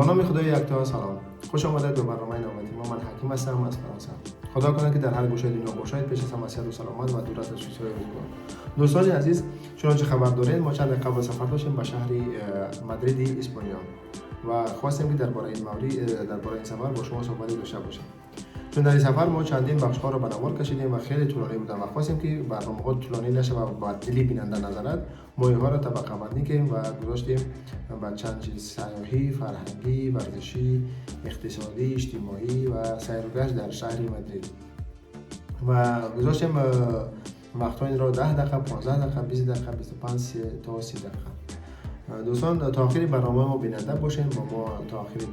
Бо номи Худои якто салом. Хуш омадед ба барномаи навбатии мо. Ман Ҳаким ҳастам аз Фаронса. Худо кунад, ки дар ҳар гӯшаи дунё бошед, пеш аз ҳама сиҳату саломат ва дур аз ташвишҳои рӯзгор. Дӯстони азиз, чунончи хабар доред, мо чанд дақиқа қабл сафар доштем ба шаҳри Мадриди Испониё ва хостем, ки дар бораи ин маврид, дар бораи ин сафар бо шумо суҳбате дошта бошем. Чун дар ин сафар мо чандин бахшҳоро ба навор кашидем ва хеле тӯлонӣ буданд ва хостем, ки барномаҳо тӯлонӣ нашавад ва ба дили бинанда назарад, мо инҳоро табақабандӣ кардем ва гузоштем ба чанд чиз: сайёҳӣ, фарҳангӣ, варзишӣ, иқтисодӣ, иҷтимоӣ ва сайру гашт дар шаҳри Мадрид. Ва гузоштем вақтҳои инро 10 дақиқа, 15 дақиқа, 20 дақиқа, 25 то 30 дақиқа. Дӯстон, то охири барномаи мо бинанда бошем, бо мо то охири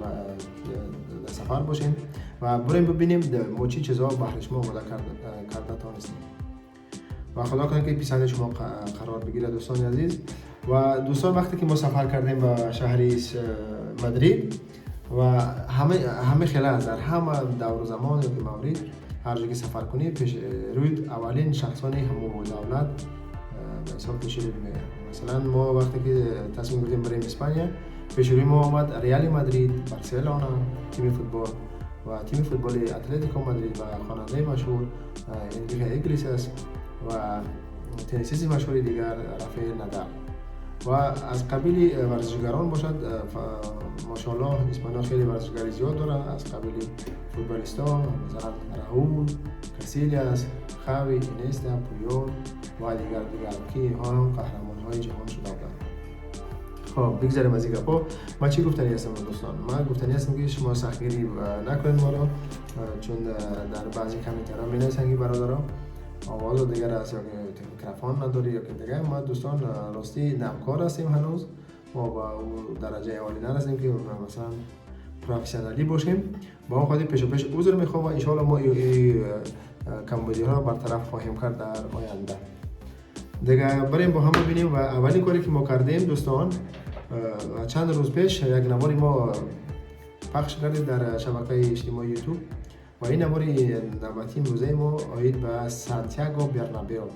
сафар бошем ва бурем бибинем, мо чӣ чизҳо баҳри шумо омода карда тонистем. Ва Худо кунад, ки писанди шумо қарор бигирад, дӯстони азиз. Ва дӯстон, вақте ки мо сафар кардем ба шаҳри Мадрид ва ҳама хела аст, дар ҳама давру замон ё ки маврид, ҳар ҷо ки сафар кунӣ, пеш рӯи аввалин шахсони ҳамон давлат ба ҳисоб пеши рӯй меояд. Масалан, мо вақте ки тасмим гирифтем барем Испания, пеши рӯи мо омад Реали Мадрид, Барселона, тими футбол ва тими футболи Атлетико Мадрид ва хонандаи машҳур Энрике Иглесиас ва теннисисти машҳури дигар Рафаэл Надал. Ва аз қабили варзишгарон бошад, мошоаллоҳ, Испания хеле варзишгари зиёд дорад. Аз қабили футболистҳо, масалан, Раул, Касилиас, Хави, Инеста, Пуйол ва дигар дигар, ки инҳо ҳам қаҳрамонҳои ҷаҳон шуда буданд. Хоб, бигзарем аз ин гапҳо. Ман чӣ гуфтанӣ ҳастам, дӯстон? Ман гуфтанӣ ҳастам, ки шумо сахтгирӣ накунед моро, чун дар баъзе комментарҳо менависанд, ки бародаро, овозо дигар аст ё ки микрофон надорӣ ё ки дигар. Ма, дӯстон, ростӣ навкор ҳастем, ҳанӯз мо ба дараҷаи олӣ нарасем, ки масалан профессионалӣ бошем. Ба он хотир пешопеш узр мехоҳам ва иншоалло мо камбудиҳоро бартараф хоҳем кард дар оянда. Дига барем бо ҳам бибинем. Ва аввалин коре ки мо кардем, дӯстон, чанд рӯз пеш як навори мо пахш кардем дар шабакаи иҷтимоии Ютуб ва ин навори навбатии имрӯзаи мо оид ба Сантьяго Бернабео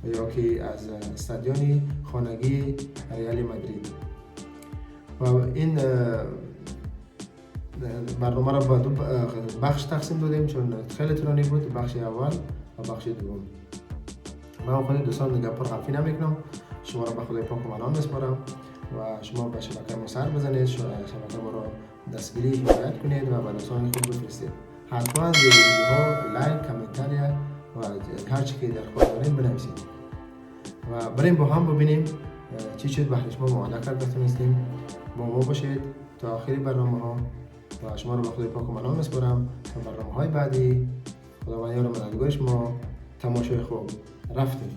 ё ки аз стадиони хонагии Реали Мадрид. Ва ин барномаро ба ду бахш тақсим додем, чун хеле тӯлонӣ буд: бахши аввал ва бахши дуввум. Ман худи, дӯстон, гапҳоро ҳарфӣ намекунам, шуморо ба Худои поку манон меспорам ва шумо ба шабакаи мо сар бизанед, шабакаи моро дастгирӣ, ҳимоят кунед ва ба дӯстони худ бифиристед. Ҳатман зери видеоҳо лайк, комментария ва ҳар чӣ ки дархост дорем, бинависед. Ва барем бо ҳам бибинем, чӣ чиз баҳри шумо омода карда тонистем. Бо мо бошед то охири барномаҳо ва шуморо ба Худои поку манон меспорам то барномаҳои баъдӣ. Худованд ёру мададгори шумо. Тамошои хуб. Рафтем.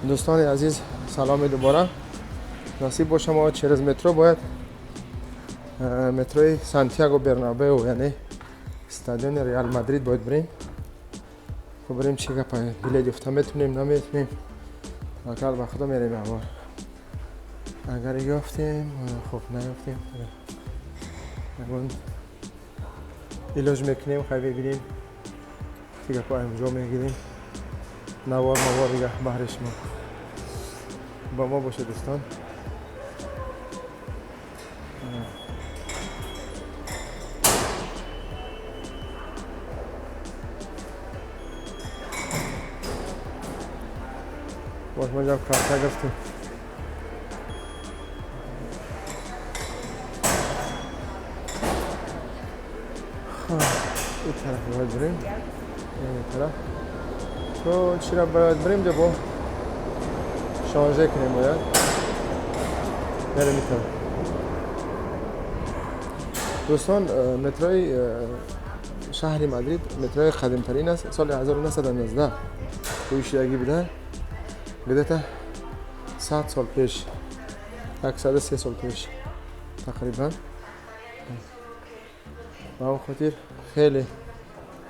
Дӯстони азиз, саломи дубора. Насиб боша, мо через метро бояд, метрои Сантьяго Бернабео, яъне стадиони Реал Мадрид бояд бирем. Хуб, бирем, чӣ гапа, билет ёфта метунем, наметунем, таваккал ба Худо, мерем. Амор агар ёфтем, хуб, наёфтем, ягон илоҷ мекунем. Хай, бибинем чӣ гапо, инҷо мегирем навор мавор дига баҳри шумо. Бо мо бошед, дӯстон. Бош, мо ҷам карта гирифтем. Ин тараф бояд бирем, ин тараф то чира бояд бирем, ҷа бо шонже кунем, бояд мерем ин тараф. Дӯстон, метрои шаҳри Мадрид метрои қадимтарин аст, соли 1919 кӯшидагӣ буда, где-то 100 сол пеш, 103 сол пеш тақрибан. Ба он хотир хеле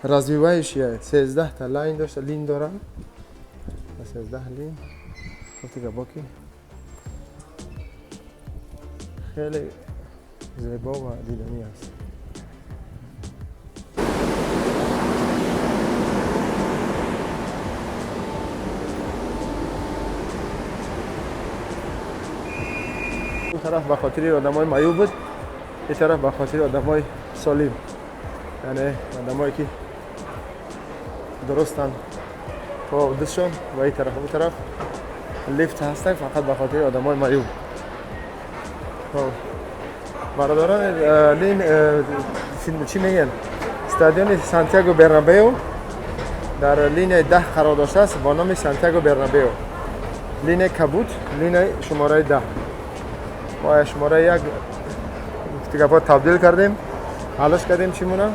развивающая, 13 та лайн дошта, лин дорад, 13 лин. Гуфти гапо, ки хеле зебо ва диданӣ аст. طرف به خاطر آدمای معیوب بود، این طرف به خاطر آدمای سالم، یعنی آدمایی که درستن با دستشون، و این طرف اون طرف لیفت هستن فقط به خاطر آدمای معیوب. خب برادران لین چی میگن؟ استادیوم سانتیاگو برنابئو در لین 10 قرار داشته است با نام سانتیاگو برنابئو. لین کبود، لین شماره 10. ما شماره 1 دیگه تبدیل کردیم، حلش کردیم چی مونه؟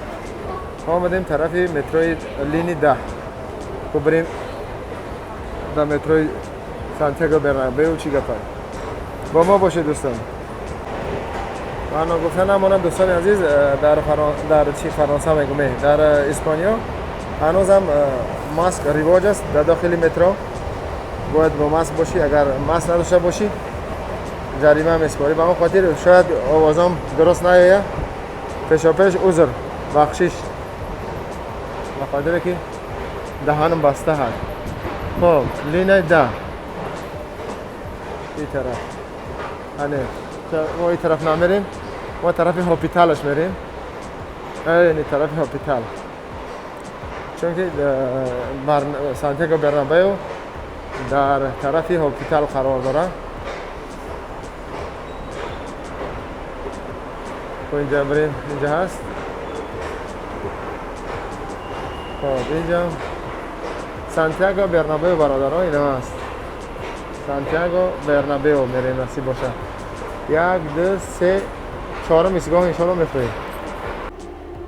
آمدیم طرف متروی لین 10. خب بریم در متروی سانتیاگو برنابئو چی گپه. با ما باشید دوستان. من گفتن نمانم دوستان عزیز، در چی فرانسه میگم، در اسپانیا هنوزم ماسک رواج است. در داخل مترو باید با ماسک باشی، اگر ماسک نداشته باشی جریمه میسپاری. به اون خاطر شاید آوازم درست نیاید، پیشاپیش عذر بخشش، به خاطر که دهانم بسته هست. خب لینه 10 این طرف، یعنی ما این طرف نمیریم، ما طرف hospital ش میریم، یعنی طرف hospital، چون که سانتیاگو برنابئو در طرف hospital قرار داره. خب اینجا بریم، اینجا هست. خب اینجا سانتیاگو برنابئو برادرها، اینا هست سانتیاگو برنابئو. میریم نصیب باشه. 1 2 3 4 ایستگاه انشالله میفریم.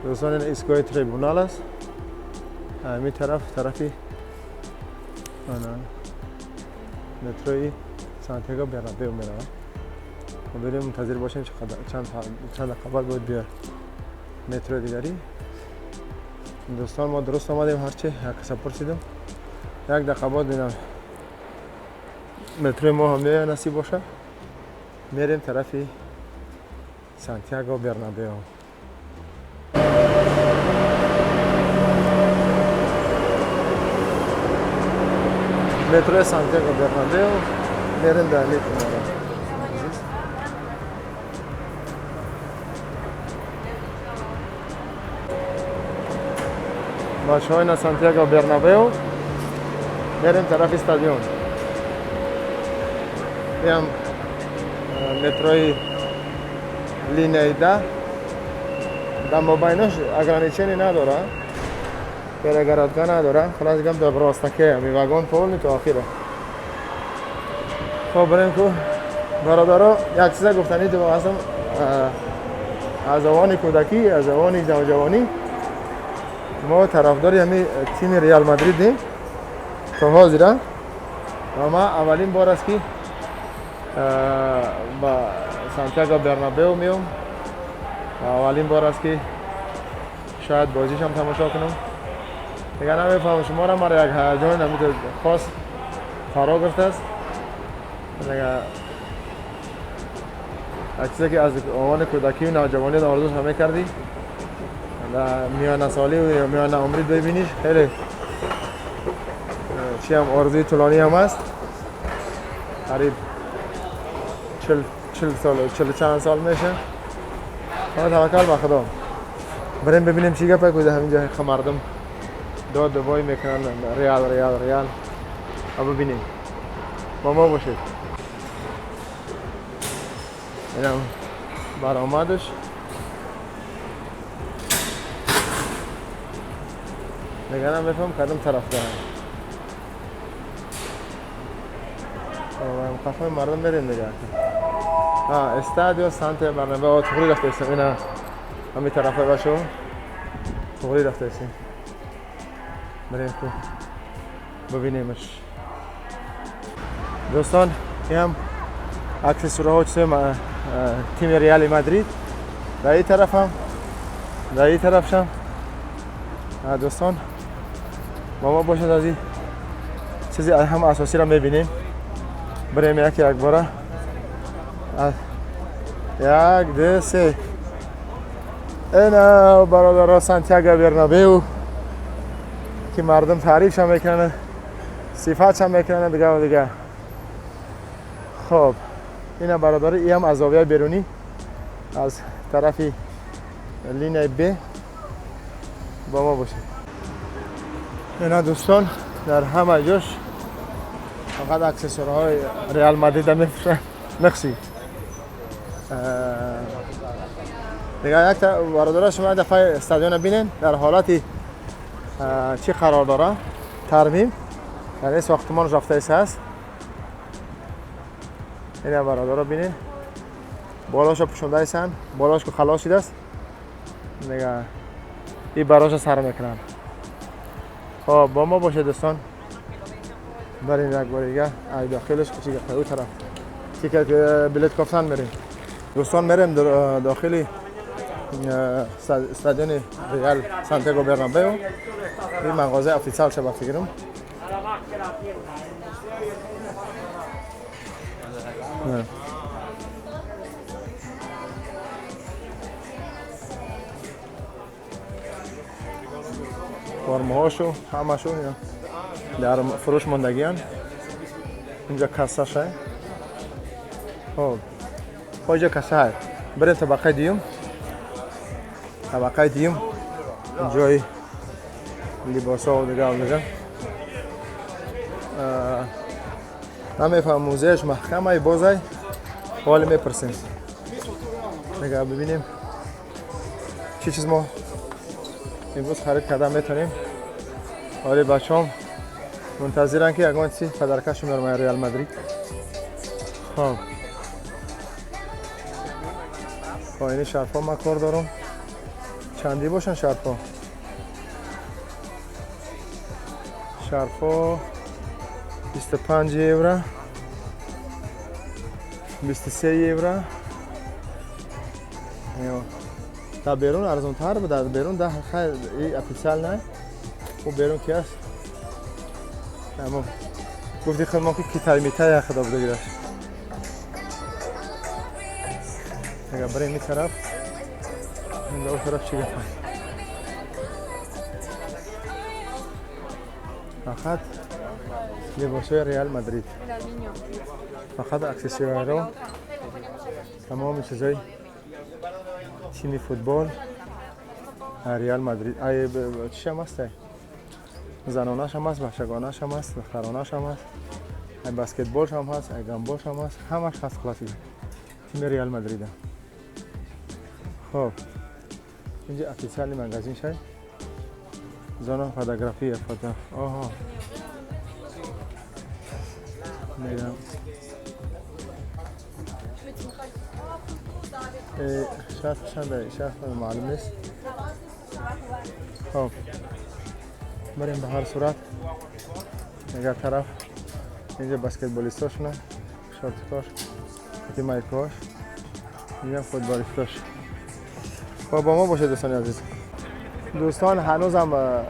دوستان این ایستگاه تریبونال است. همین طرف طرفی متروی سانتیاگو برنابئو میره. بریم منتظر باشیم چند دقیقه بعد باید بیاد مترو دیگری. دوستان ما درست آمدیم، هرچی یک کس پرسیدم 1 دقیقه بعد اینا مترو ما هم میاد نصیب باشه. میریم طرفی سانتیاگو برنابئو. مترو سانتیاگو برنابئو میریم در لیفت. بچه های سانتیاگو برنابئو میریم طرف استادیوم. این متروی لینه 10 در مابینش ограничение نداره، перегородка نداره، خلاص دیگه در راستکه می واگن پول تا آخره. خب بریم کو برادرها. یک چیز گفتنی تو هستم، از اوان کودکی، از اوان نوجوانی ما طرفدار همین تیم ریال مادریدیم تا حاضره. و ما اولین بار است که با سانتیاگو برنابئو میام، اولین بار است که شاید بازیش هم تماشا کنم. دیگه نمیفهمم شما را، مرا یک هیجان همینطور خاص فرا گرفته است. دیگه یک چیزی که از اوان کودکی و نوجوانی آرزوش همه کردی، در میانه سالی و میانه عمری ببینیش، خیلی چی هم آرزوی طولانی هم است. قریب 40 سال، 40 چند سال میشه. حالا توکل به خدا. بریم ببینیم چی گپه که همینجا مردم داد و وای میکنن ریال ریال ریال. ببینیم، با ما باشید. اینم برآمدش. دیگه نمیفهم کدوم طرف دارم. قفای مردم بریم دیگه. استادیو سانتیاگو برنابئو تغری رفته استیم. اینا همین طرفه باشو تغری رفته استیم. بریم کو ببینیمش. دوستان این هم اکسسوارها چه تیم ریال مادرید. در این طرف هم، در این طرف هم دوستان با ما باشد. از این چیزی هم اساسی را میبینیم. بریم یک یک باره. 1 2 3. اینا برادرها سانتیاگو برنابئو که مردم تعریف هم میکنن، صفات هم میکنن دیگه و دیگه. خب اینا برادر ای هم از زاویه بیرونی از طرف لینی ب با ما باشه. اینا دوستان در همه جاش فقط اکسسوارهای رئال مادرید میفروشن. مرسی. دیگه یک تا برادر شما دفعه استادیون ببینین در حالت چی قرار داره، ترمیم یعنی ساختمان رفته است. اینا برادر ببینین بالاش پوشونده هستن، بالاش که خلاص شده است دیگه این براش سر میکنن. خب با ما باشه دوستان، بریم یک بار دیگه ای داخلش کوچیک اون طرف ticket بلیت کافتن میریم. دوستان میریم داخل استادیون رئال سانتیاگو برنابئو. این مغازه official شه بفکرم. فرمهاشو همشو در فروش ماندگیان. اینجا کاسه شه. خب اینجا کاسه های. بریم طبقه دیوم. طبقه دیوم جای لباس ها و دیگه و دیگه. نمیفهم موزهش محکمه بازه حالی میپرسیم دیگه ببینیم چی چیز ما امروز خرید کردن میتونیم. حالی بچه هم منتظرن که یگان چی پدرکش میرم رئال مادرید. خب با این شرفا من کار دارم. چندی باشن شرفا؟ شرفا 25 یورو، 23 یورو. تا بیرون ارزان تر بود. در بیرون ده خیر ای official نه، او بیرون کی است؟ تمام گفتی خود ما که کیتای میتای خدا بوده گیرش. اگر بریم این طرف، این اون طرف چی گفت؟ فقط لباسای رئال مادرید، فقط اکسسوارها، تمام چیزای تیم فوتبال رئال مادرید. ای چی هم هست؟ زنانش هم هست، بچگانش هم هست، دخترانش هم هست، ای بسکتبالش هم هست، ای گامبالش هم هست، همش هست. خلاص تیم رئال مادرید. خب اینجا official magazine شد. zona fotografia foto. آها میرم شرف چنده؟ شرف معلوم نیست. خب بریم به هر صورت دیگر طرف. اینجا بسکتبالیستاشونه، شورتکاش، مایکاش، اینجا فوتبالیستاش. خب با ما باشه دوستان عزیز. دوستان هنوزم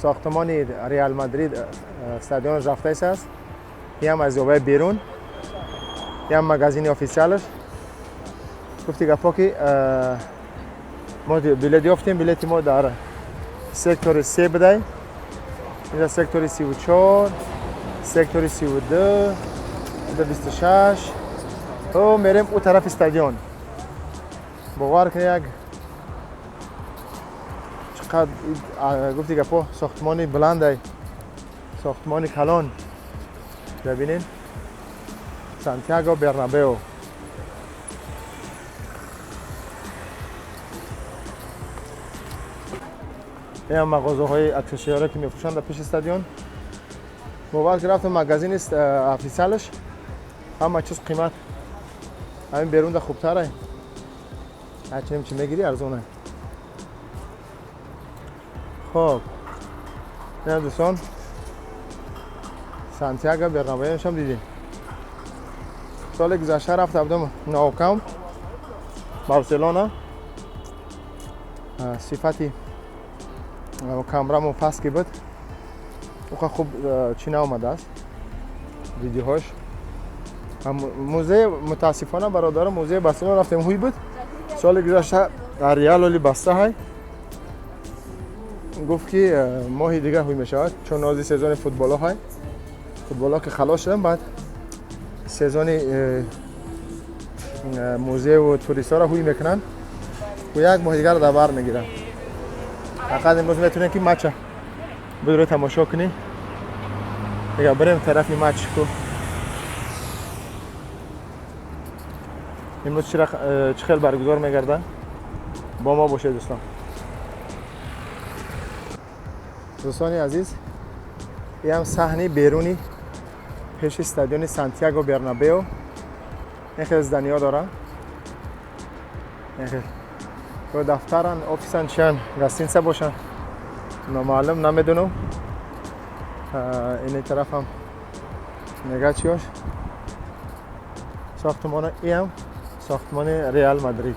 ساختمان رئال مادرید استادیون رفته است. این هم از زاویه بیرون، این هم magazine official ش. گفتی گپا که ما بلیت یافتیم. بلیت ما در سکتور 3 بوده. اینجا سکتور 34، سکتور 32، 26. او میریم او طرف استادیون. باور که یک چقدر گفتی گپا ساختمان بلنده، ساختمان کلان. ببینین سانتیاگو برنابئو. این هم مغازه های اکسسوارها که میفروشن در پیش استادیون. باور که رفتم magazine official ش، همه چیز قیمت همین بیرون ده خوبتره. هرچی چی میگیری ارزونه. خب این دوستان سانتیاگو برنابئو هم دیدیم. سال گذشته رفته بودم نو کامپ بارسلونا. صفتی کامرامو پس که بود اوخه خوب چی نامده است ویدیوهاش. موزه متاسفانه برادر موزه بارسلونا رفتیم هوی بود سال گذشته ریال ولی بسته های. گفت که ماه دیگه هوی میشود چون نازی سیزون فوتبال های فوتبال ها که خلاص شدن بعد سیزون موزه و توریست ها را هوی میکنن و یک ماه دیگر در بر میگیرن. فقط امروز میتونین که match بدون تماشا کنی. دیگه بریم طرف match کو. امروز چه خیلی برگزار میگردن. با ما باشه دوستان. دوستان عزیز، این هم صحنه بیرونی پیش استادیوم سانتیاگو برنابئو. این خیلی زدنیا داره. این خیلی دفترن، office ن، چیان، гостиница باشن، نامعلوم نمیدونم. این طرف هم نگاه چیاش ساختمان. این هم ساختمان رئال مادرید.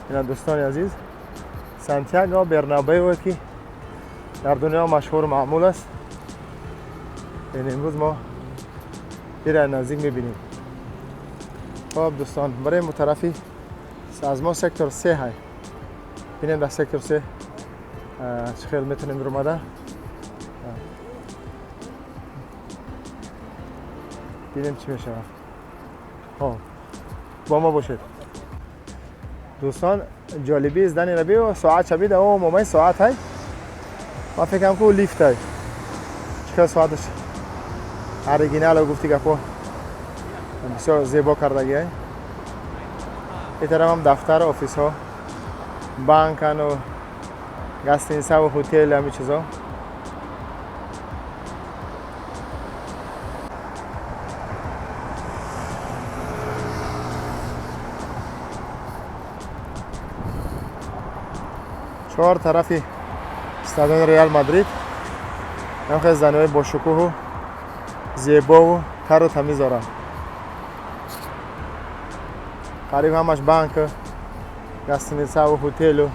اینا دوستان عزیز سانتیاگو برنابئو که در دنیا مشهور و معمول است. این امروز ما این نزدیک میبینیم. خب دوستان بریم طرفی از ما سکتور 3 های. ببینیم در سکتور 3 چه خیلی میتونیم رو مده. ببینیم چی میشه. خب با ما باشید دوستان. جالبی زدن ربی و ساعت شبیه او مومای ساعت های. ما فکر کنم که لیفت های چه ساعتش اورجینال گفتی گپو بسیار زیبا کردگی های. این طرف هم دفتر office ها، بانکن و гостиница و هتل همین چیزا. چهار طرفی استادیوم رئال مادرید هم خیلی زنهای با شکوه و زیبا و تر و تمیز دارن. قریب همش بانک، гостиница و هتل و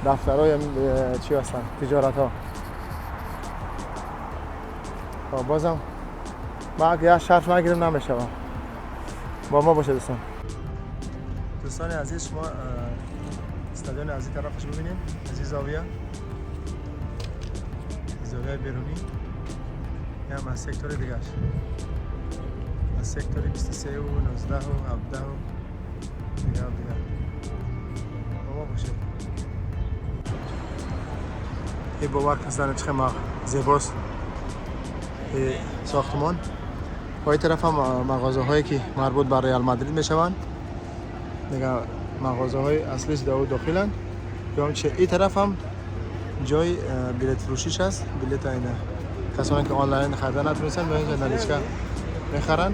دفترهای چی هستن، تجارت ها. بازم ما اگه شرط نگیریم نمیشه. با ما باشه دوستان. دوستان عزیز شما استادیوم از این طرفش ببینید، از این زاویه، زاویه بیرونی، هم از سکتور دیگهش، از سکتور 23 و 19 و 17 و دیگه و دیگه. با ما باشید. این باور کردن چه زیباست ساختمان. با این طرف هم مغازه هایی که مربوط به رئال مادرید میشوند، دیگه مغازه های اصلیش در داخلن. چه این طرف هم جای بلیت فروشیش هست. بلیت اینه کسانی که آنلاین خریدن نتونستن به اینجا наличка میخرن.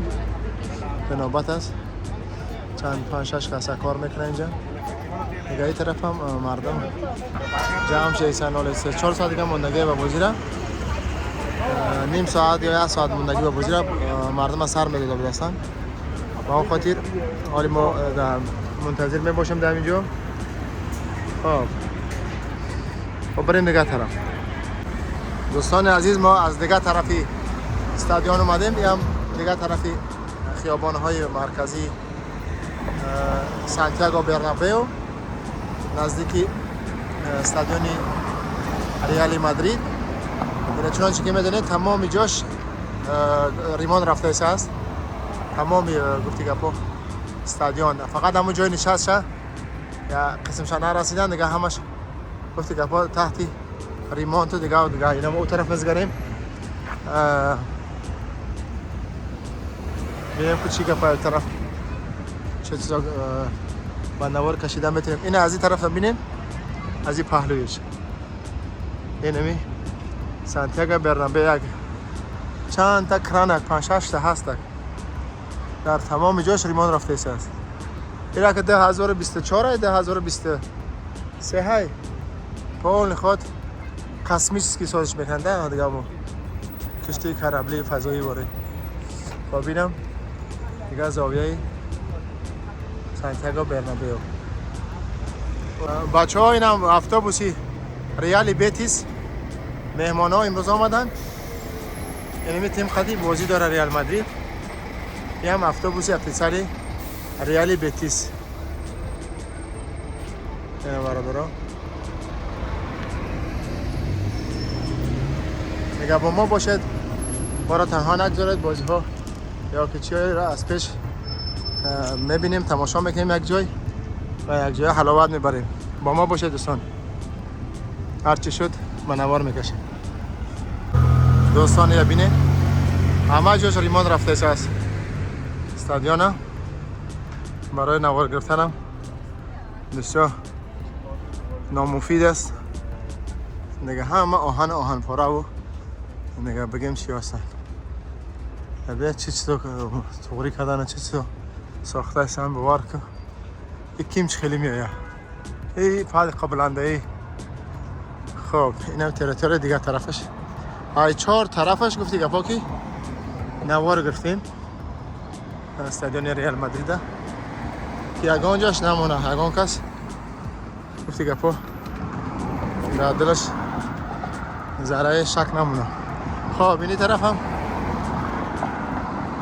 به نوبت است، چند 5-6 کس کار میکنن اینجا. دیگه این طرف هم مردم جمع شدن. 3-4 ساعت دیگه موندگی به بازی را، نیم ساعت یا 1 ساعت موندگی به بازی را مردم از سر میداده بودن. به اون خاطر حالی ما در منتظر می باشم در اینجا. خب بریم دیگه طرف. دوستان عزیز ما از دیگه طرفی استادیوم اومدیم. این هم دیگه طرفی خیابان‌های مرکزی سانتیاگو برنابئو نزدیکی استادیوم رئال مادرید. چنانچه که میدونید تمام جاش ремонт رفته است. تمام گفتی گپو استادیون فقط همون جای نشست شه یا قسمش نرسیدن دیگه، همش گفتی گپا تحت ремонт دیگه و دیگه. اینا ما اون طرف مزگریم ببینیم که چی گپا طرف چه چیزا با نوار کشیدن میتونیم. این از این طرف ببینیم، از این پهلویش. اینمی سانتیاگو برنابئو یک چند تا کرانک 5-6 تا هست در تمام جاش ремонт رفته است. این که 2024 2023 های پول خود космический سازش میکنن دیگه. مو کشتی корабли فضایی باره. خب ببینم دیگه زاویه سانتیاگو برنابئو. بچه ها اینم автобуси ریال بتیس، مهمان ها امروز آمدن. یعنی تیم قدیم بازی داره رئال مادرید. این هم автобуси официали ریال بتیس. اینم برادرها اگر با ما باشد، ما را تنها نگذارد. بازی ها یا که چی را از پیش میبینیم، تماشا میکنیم یک جای و یک جای حلاوت میبریم. با ما باشه دوستان، هر چی شد منوار میکشیم. دوستان ببینید همه جاش ریمان رفته است استادیون. برای نوار گرفتنم بسیار نامفید است دیگه. همه آهن آهن پاره و دیگه بگیم چی هستن. بیا چی چیزا تغری کردن، چی چیزا ساخته هستن. باور که یکیم چه خیلی میآید ای پاد قبلنده ای. خب اینم تراتور دیگه طرفش، ای چهار طرفش گفتی گپا کی نوار گرفتیم استادیون ریال مادرید که یگان جاش نمونه، یگان کس گفتی گپا در دلش ذره شک نمونه. خب اینی طرف هم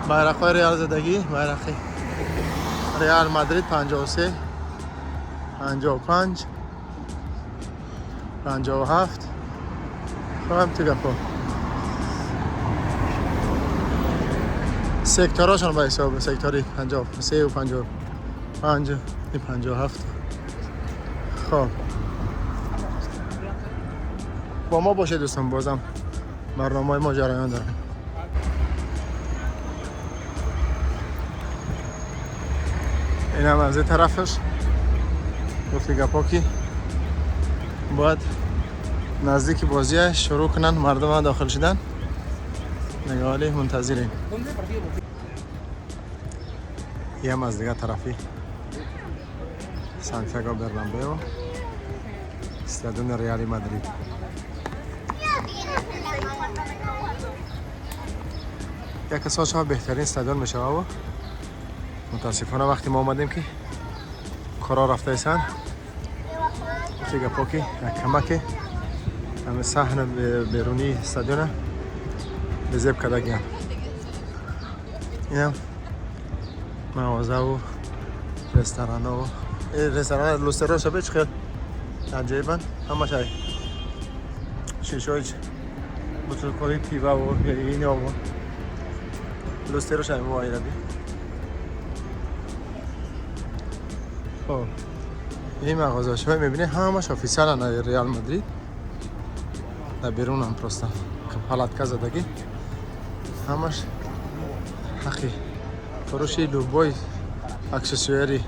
بیرقای ریال زدگی، بیرق ریال مادرید 53 55 57. خب هم تو گپا سکتوراشون به حساب سکتوری 53 و 55 و 57. خب با ما باشه دوستان، بازم برنامه ما جریان داره. این هم از این طرفش گفتی گپا که باید نزدیک بازی شروع کنن، مردم هم داخل شدن نگاهی منتظریم. یه هم از دیگه طرفی سانتیاگو برنابئو، استادیون ریال مادرید. یک از بهترین استادیون میشه و متاسفانه وقتی ما آمدیم که کارا رفته ایسان گفتی گپا که یک کمک همه صحن بیرونی استادیون به زیب کرده گیم. اینم مغازه و رستوران و رستوران لوستران شبه چه خیلی عجیبن، همه شای شیشه بطل پیوه و اینا و لوسترو شای موایی ربی. خب این مغازه شما میبینی همش official ریال مادرید در بیرون هم просто палатка زدگی، همش حقی فروشی любой аксессуари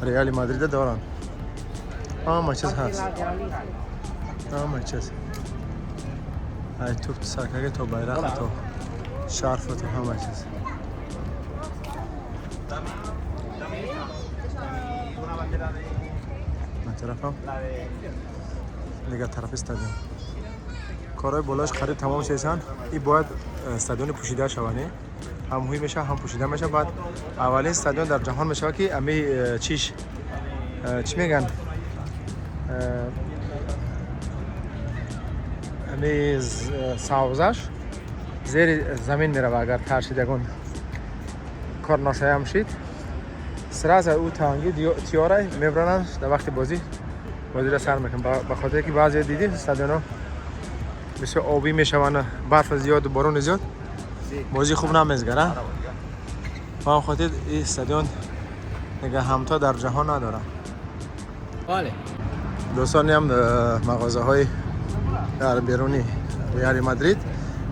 ریال مادرید دارن. همه چیز هست، همه چیز، ای توپ سرکگه تا بیرق تا شرف تا همه چیز. من طرفم دیگه طرف استادیوم کارهای بالاش خرید تمام شدن. این باید استادیون پوشیده شوانه، هم هوی میشه هم پوشیده میشه. بعد اولین استادیون در جهان میشه که امی چیش چی میگن امی ساوزش زیر زمین میره و اگر ترشید یگان کار ناشایم شید سراز او تانگی تیاره میبرنن در وقت بازی را سر میکنن. به خاطر که بعضی دیدین استادیونا بسیار آبی میشون، برف زیاد و بارون زیاد، بازی خوب نمیزگره. به هم خاطر این استادیون دیگه همتا در جهان نداره. بله دوستان هم مغازه های در بیرونی ریال مادرید،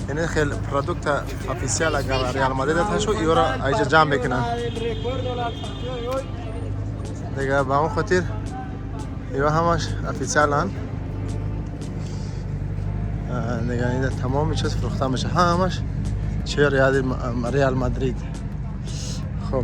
یعنی خیلی product official اگر ریال مادرید هست ایورا ایجا جمع میکنن دیگه. به اون خاطر ایوا همش official هن دیگه. این تمام چیز فروخته میشه، همش چه ریال مادرید. خب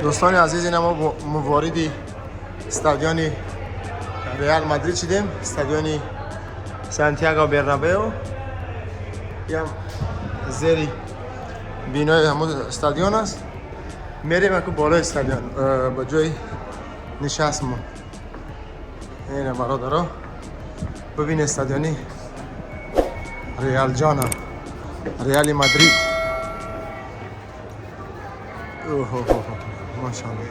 Дӯстони азиз, ина мо вориди стадиони Реал Мадрид шидем, стадиони Сантьяго Бернабео. Ям зери бинои ҳамон стадион аст. Мерем аку болои стадион, ба ҷои нишастмон. Ина, бародаро, бибине стадиони Реалҷона, Реали Мадрид. Оҳо, машалло.